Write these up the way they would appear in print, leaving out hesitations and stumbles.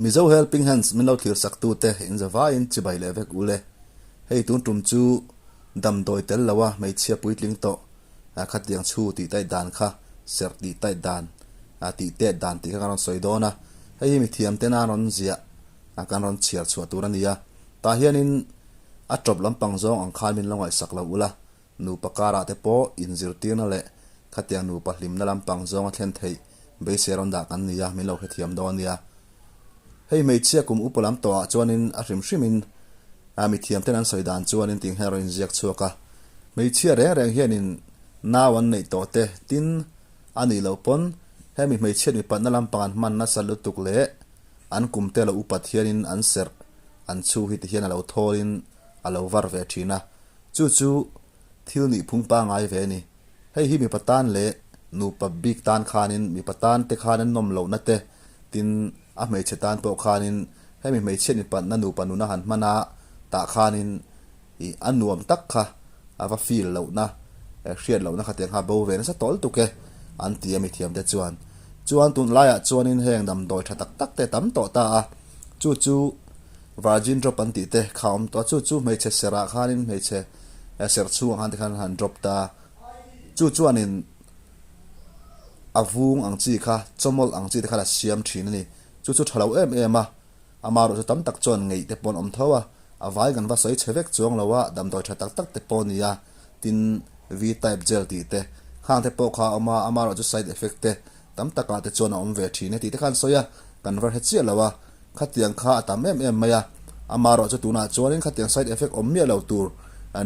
Mizo Helping Hands min lo thlir sak tute in zavaiin chibai leh vek ule. Hei tun tum chu damdawi tel loa hmeichhia puitling tawh khatiang chhu tih taih dan kha serh tih taih dan tih tet dan tih kha kan rawn sawi dawn a. Hei hi mithiam tena an rawn ziah kan rawn chhiar chhuah tur a ni a. Tah hianin a tawp lampang zawng ang khan min lo ngaihsak lo ula. Nupa karah te pawh inzirtirna leh khatiang nupa hlimna lampang zawng a thlen theih beisei rawn dah kan ni a, min lo hrethiam dawn nia. Hei hmeichhia kum upa lam tawhah chuanin a hrim hrimin mithiam ten an sawi dan chuanin ting hian a rawn inziak chhuak a. Hmeichhia reng reng hianin nau an neih tawh te tin a nih loh pawn hemi hmeichhiat mipatna lampang an hman nasa lutuk leh an kum te lo upat hianin an serh an chhu hi tihian a lo thawlin a lo var ve thin a. Chu chu thil nih phung pangai ve a ni. Hei hi mipa tan leh nupa bik tan khanin mipa tan te khan an nawm lohna te, tin a hmeichhe tan pawh khanin hemi hmeichhiat mipatna nupa nuna han hman a tah khanin ih a nuam tak kha a va feel lohna, hriat lohna kha tiang kha a bo ve nasa tawl tuk e an ti a mithiam te chuan. Chuan tunlaiah chuanin heng damdawi tha tak tak te tam tawh ta a, chu chu Virgin drop an tih te kha awm tawh a, chu chu hmeichhe serh ah khanin hmeichhe serh chhungah khan tikhan an han drop ta a, chu chuanin a vung ang chi kha chawmawlh ang chi te khan a siam thin a ni, chu chu tha lo em em a, amaherawh chu tam tak chuan ngeih te pawh an awm tho a, a vai kan va sawi chhe vek chuang lo a, damdawi tha tak tak te pawh a ni a, tin V type gel tih te khang te pawh kha a awm a, amaherawh chu side effect te tam takah te chuan a awm ve thin e tih te khan sawi a, kan va hre chiah lo a. Khatiang kha a tam em em mai a, amaherawh chu tunah chuanin khatiang side effect awm miah lo tur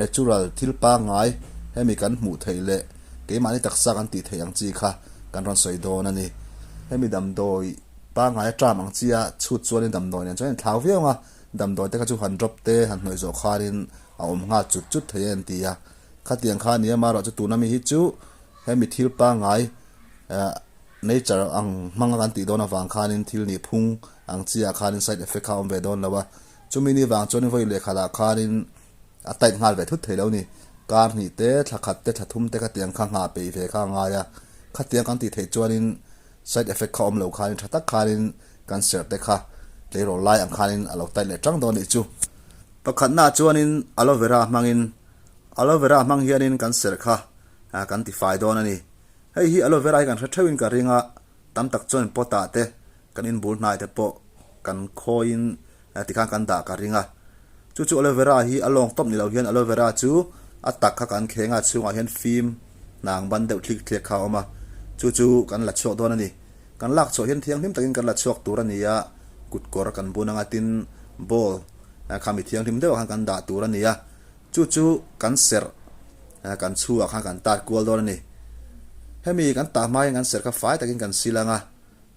natural thil pangngai hemi kan hmuh theih leh keimahni taksa kan tih theih ang chi kha kan rawn sawi dawn a ni. Hemi damdawi pangngai a term ang chi a chhut chuanin damdawi nen chuan a inthlau viau ang a, damdawi te kha chu han drop te han hnawih zawh khanin a awm nghal chut chut thei a inti a, khatiang kha a ni a, amaherawh chu tuna mi hi chu hemi thil pangngai Nature ang hmanga kan tih dawn avang khanin thil nih phung ang chiah khanin side effect kha a awm ve dawn lo a, chumi ni vang chuanin vawi lehkhalah khanin a tight nghal ve thut thei lo ni. Kar hnih te, thla khat te, thla thum te khatiang kha nghah peih ve kha a ngai a, khatiang kan tih theih chuanin side effect kha awm lo khanin tha tak khanin kan serh te kha tleirawl lai ang khanin a lo tight leh tang dawn nih chu. Pakhatnaah chuanin aloe vera hmangin aloe vera hmang hianin kan serh kha kan tifai dawn a ni. Hei hi aloe vera hi kan hre theuhin ka ring a, tam tak chuan pot ah te kan inbul hnai te pawh kan khawiin tikhan kan dah ka ring a. Chu chu aloe vera hi a lawng tawp ni lo hian aloe vera chu a tak kha kan kheng a, chhungah hian fim hnang ban deuh thlik thliak kha a awm a, chu chu kan la chhuak dawn a ni. Kan lak chhuah hian thianghlim takin kan la chhuak tur a ni a, kut kawr kan bun anga tin bowl kha mi thianghlim deuhah khan kan dah tur a ni a. Chu chu kan serh kan chhuah khan kan tat kual dawn a ni. Hemi kan tah hma hian kan serh kha fai takin kan sil ang a,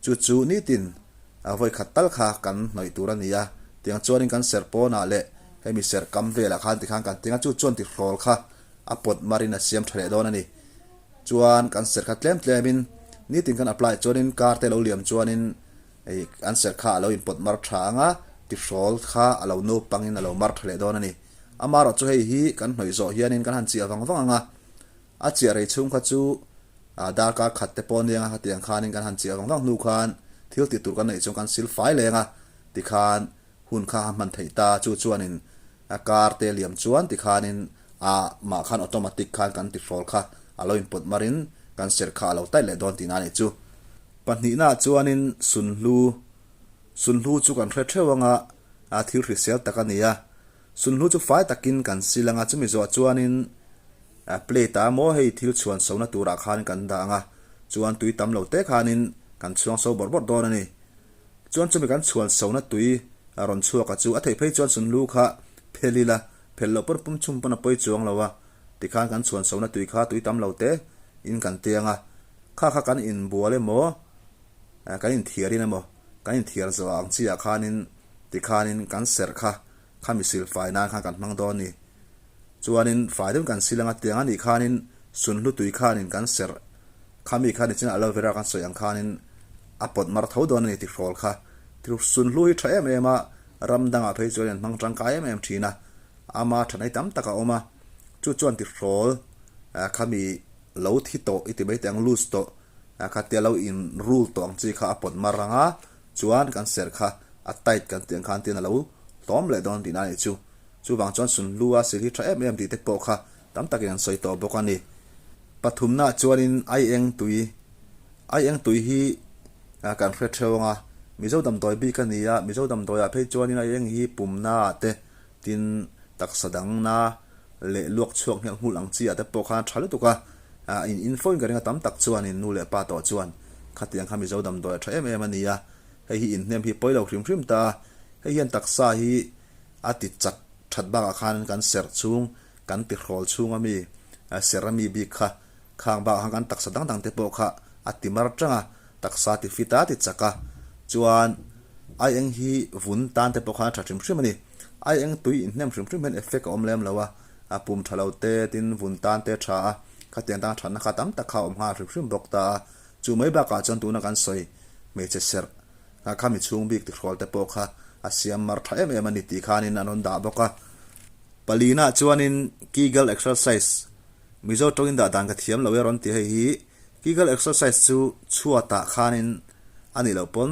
chu chu nitin vawi khat tal kha kan hnawih tur a ni a. Tiang chuanin kan serh pawnah leh hemi serh kam velah khan tikhan kan ting a, chu chuan tihrawl kha a pawt marin a siam tha leh dawn a ni. Chuan kan serh kha tlem tlemin nitin kan apply chuanin kar te lo liam chuanin Hei an serh kha a lo inpawt mar tha ang a, tihrawl kha a lo naupangin a lo mar tha leh dawn a ni. Amaherawh chu hei hi kan hnawih zawh hianin kan han chiah vang vang ang a, a chiah rei chhung kha chu darkar khat te pawh nia hetiang khanin kan han chiah vang vang hnu khan thil tih tur kan neih chuan kan sil fai leng a, tikhan hun kha a hman theih ta, chu chuanin a kar te liam chuan tikhanin a mah khan automatic khan kan tihrawl kha a lo inpawt marin kan serh kha a lo taih leh dawn tihna a nih chu. Pahnihnaah chuanin Sunhlu, Sunhlu chu kan hre theuh anga a thil hrisel tak a ni a, Sunhlu chu fai takin kan sil anga chumi zawh chuanin plate ah maw hei thil chhuan sona turah khan kan dah anga chuan tui tam lo te khanin kan chhuang so bawrh bawrh dawn a ni. Chuan chumi kan chhuan sona tui rawn chhuak a chu a theih phei chuan Sunhlu kha phel ila, phel loh pawn pum chhum pawn a pawi chuang lo a, tikhan kan chhuan sona tui kha tui tam lo te in kan tiang a. Kha kha kan inbual emaw, kan inthiarin emaw, kan inthiar zawh ang chiah khanin tikhanin kan serh kha khami sil fai nan khan kan hmang dawn a ni. Chuanin fai deuhin kan sil anga tiang a nih khanin sunhlu tui khanin kan serh khami kha nichin aloe vera kan sawi ang khanin a pawt mar tho dawn a ni tihrawl kha. Sunhlu hi tha em em a, ram dangah phei chuan an hmang tangkai em em thin a, ama thatna hi tam tak a awm a, chu chuan tihrawl khami Lo thi tawh i ti mai teh ang loose tawh kha tia lo in rul tawh ang chi kha a pawt mar ang a, chuan kan serh kha a tight kan tih ang khan tin a lo hlawm leh dawn tihna a nih chu. Chuvang chuan sunhlu a sil hi tha em em tih te pawh kha tam takin an sawi tawh bawk a ni. Pathumnaah chuanin aieng tui, aieng tui hi kan hre theuh ang a, Mizo damdawi bik a ni a, Mizo damdawiah phei chuanin aieng hi pumnaah te tin taksa dangna leh luak chhuak nghelh nghulh ang chi ah te pawh khan a tha lutuk a, in info in ka ring a tam tak chuanin nu leh pa tawh chuan khatiang kha Mizo damdawi a tha em em a ni a, hei hi inhnem hi pawi lo hrim hrim ta a, hei hian taksa hi a ti chak that bakah khan kan serh chhung kan ti hrawl chhung a mi serh a mi bik kha khang bakah khan kan taksa dang dang te pawh kha a ti mar tang a, taksa ti fit a ti chak a, chuan ai eng hi vun tan te pawh khan a tha hrim hrim a ni. Ai eng tui inhnem hrim hrim hian effect a awm lem lo a, a pum tha lo te tin vun tan te a tha a, khatiang tan thatna kha tam tak kha a awm nghal hrim hrim bawk ta a, chu mai bakah chuan tuna kan sawi hmeichhe serh kha mi chhung bik tihrawl te pawh kha a siam mar tha em em a ni tih khanin an rawn dah bawk a. Palina chuanin Kegel exercise Mizo tawngin dah dan ka thiam lo e rawn ti hei hi Kegel exercise chu chhuatah khanin a nih loh pawn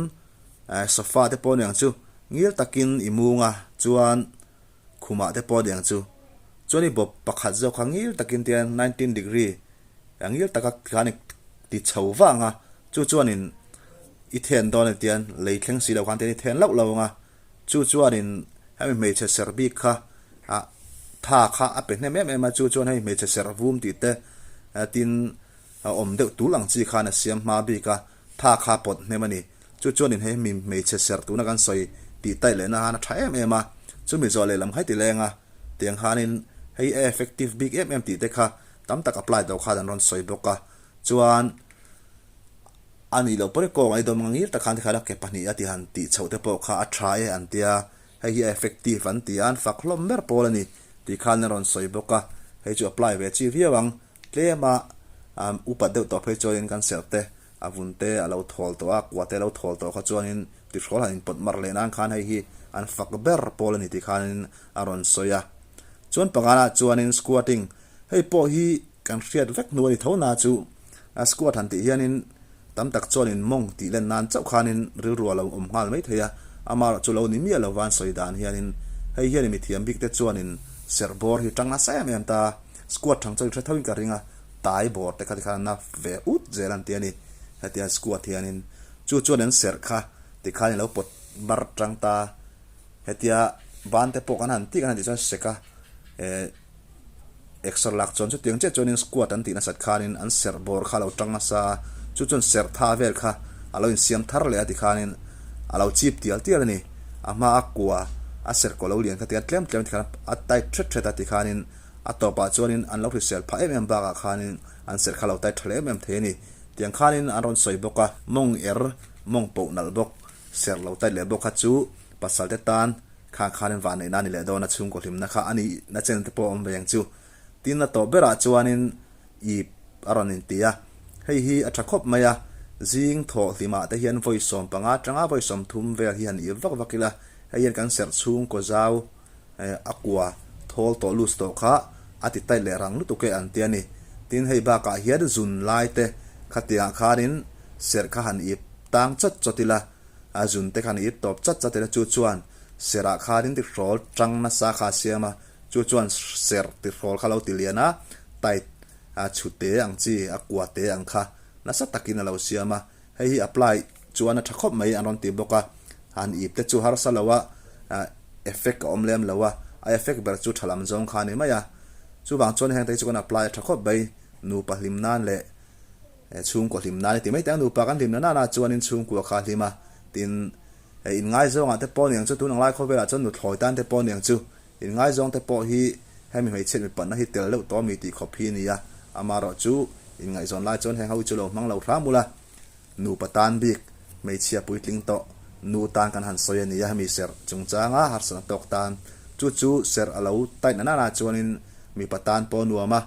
sofa te pawh aniang chu ngil takin i mung a chuan khumah te pawh aniang chu chuan i bawp pakhat zawk kha ngil takin tian 19 degree ngil taka khan i ti chho vang a chu chuanin i then dawn a tian lei thleng si lo khan tian i then loh lo ang a chu chuanin hemi hmeichhe serh bik kha ah tha kha a pe hnem em em a chu chuan hei hmeichhe serh vum tih te tin a awm deuh tul ang chi khan a siam hma bik a tha kha pawt hnem a ni chu chuanin hei mi hmeichhe serh tuna kan sawi tih taih lehna han a tha em em a chumi zawh lehlam kha heti leng a tiang khanin hei a effective bik em em tih te kha tam tak apply tawh khan an rawn sawi bawk a chuan A nih loh pawhin kawng ei dawm ngangir tak khan tikhan a ke pahniha ti han tih chhoh te pawh kha a tha e an tia, hei hi a effective an ti a, an fak hlawm ber pawl a ni tih khan a rawn sawi bawk a, hei chu apply ve chi viau ang, tlema upat deuh tawh phei chuanin kan serh te a vun te a lo thawl tawh a, kua te a lo thawl tawh kha chuanin tihrawl han inpawt mar leh nan khan hei hi an fak ber pawl a ni tih khanin a rawn sawi a. Chuan panganah chuanin squatting, hei pawh hi Kan hriat vek hnu a ni tho na chu a squat han tih hianin tam tak chuanin mawng tih len nan chauh khanin rilru a lo awm nghal mai thei a, amaherawh chu lo ni miah lo van sawi dan hianin hei hianin mithiam bik te chuanin serh bawr hi tang nasa em em ta, squat thang chuan i hre thoin ka ring a, tai bawr te kha tikhan a na ve ut zel an ti a ni, hetia squat hianin chu chuan an serh kha tikhan i lo pawt bar tang ta, hetia ban te pawh kan han tih kan han tih chuan sek a eh. Exer lak chuan chutiang chiah chuanin squat an tih nasat khanin an serh bawr kha a lo tang nasa a, chu chuan serh tha vel kha a lo insiam thar leh a ti khanin a lo chip tial tial a ni. A hma a kua a serh kaw lo lian kha tiang tlem tlem tikhan a tight thet thet a ti khanin a tawpah chuanin an lo hrisel phah em em bakah khanin an serh kha a lo tight tha leh em em thei a ni. Tiang khanin an rawn sawi bawk a, mawng er mawng poh nalh bawk serh lo tight leh bawk kha chu pasal te tan Kha khanin vanneihna a ni leh dawn a, chhungkaw hlimna kha a nih na chen te pawh a awm ve ang chu. Tin a tawp berah chuanin ip a rawn inti a, hei hi a tha khawp mai a, zing thawh hlimah te hian vawi 15 atanga vawi 30 vel hi han ip vak vak ila, hei hian kan serh chhungkaw zau a kua thawl tawh loose tawh kha a ti tight leh rang lutuk e an ti a ni. Tin hei bakah hian zun lai te khatiangah khanin serh kha han ip tang chawt chawt ila, A zun te khan ip tawp chat chat ila chu chuan serh ah khanin tihrawl tang nasa kha a siam a, chu chuan serh tihrawl kha lo ti lian a, tight a chhu te ang chi a kua te ang kha nasa takin a lo siam a, hei hi apply chuan a tha khawp mai an rawn ti bawk a, han ip te chu harsa lo a, effect a awm lem lo a, a effect ber chu tha lam zawng kha a ni mai a, chuvang chuan heng te hi chu kan apply a tha khawp mai nupa hlim nan leh Chhungkaw hlim nan i ti mai teh ang nupa kan hlim na nana chuanin chhungkua kha a hlim a, tin inngaizawngah te pawh niang chu tun ang lai khawvelah chuan nuthlawi tan te pawh niang chu inngaizawng te pawh hi hemi hmeichhiat mipatna hi tel deuh tawh mi tih khawp hi a ni a, amaherawh chu inngaihzawn lai chuan heng ho hi chu lo hmang lo hram ula, nupa tan bik hmeichhia puitling tawh nu tan kan han sawi a ni a, hemi serh chungchanga harsatna tawk tan chu chu serh a lo tight na nana chuanin mipa tan pawh a nuam a.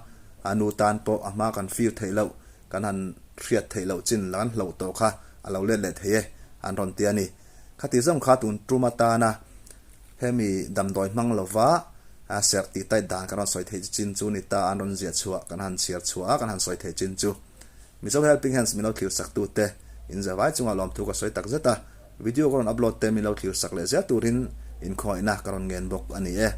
A nu tan pawh a hma kan feel theih loh, kan han hriat theih loh chin la kan hloh tawh kha a lo let leh thei e, an rawn ti a ni. Khati zawng kha tun tum atana hemi damdawi hmang lova serh tih tight dan kan rawn sawi theih chin chu ni ta, an rawn ziah chhuah kan han chhiar chhuah a, kan han sawi theih chin chu. Mizo Helping Hands min lo thlir sak tute in zavai chungah lawmthu ka sawi tak zet a. Video ka rawn upload te min lo thlir sak leh zel turin inkhawngaihna ka rawn ngen bawk a ni e.